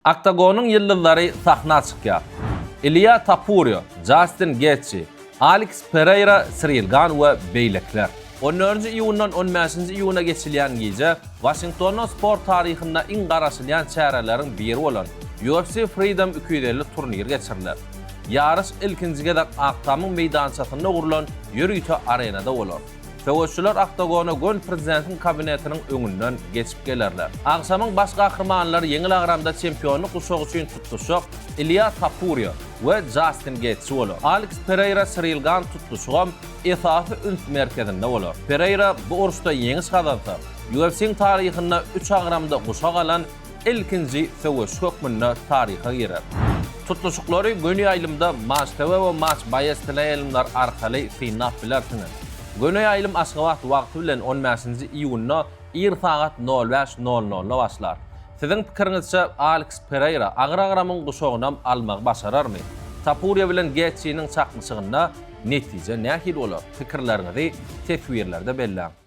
Oktagonyň ýyldyzlary sahna çykýar. Ilýa Tapuriýa, Jastin Getji, Aleks Pereýra, Siril Gan we beýlekiler. On dördünji iýundan on bäşinji iýuna geçilýän gije Waşingtonda sport taryhynda iň garaşylýan çäreleriň biri bolan UFC Freedom 250 turniri geçiriler. Ýaryş ilkinji gezek Ak Tamyň meýdançasynda gurlan ýörite arenada bolar. Söweşçiler oktagona göni prezidentiň kabinetiniň öňünden geçip gelerler. Agşamyň baş gahrymanlary ýeňil agramda çempionlyk guşagy üçin tutluşjak Ilýa Tapuriýa we Jastin Getçi bolar. Aleks Pereýra-Siril Gan tutluşygam esasy üns merkezinde bolar. Pereýra bu uruşda ýeňiş gazansa, UFC-iň taryhynda üç agramda guşak alan ilkinji söweşçi hökmünde taryha girer. Tutluşyklary göni ýaýlymda Match TV we Match Baýes teleýaýlymlary arkaly synlap bilersiňiz. Göni ýaýlym Aşgabat wagty bilen on bäşinji iýunda ir sagat nol bäş nol nolda başlar. Siziň pikiriňizçe Aleks Pereýra agyr agramyň guşagynam almagy başararmy? Tapuriýa bilen Getçiniň çaknyşygynda netije nähili bolar? Pikirleriňizi teswirlerde belläň.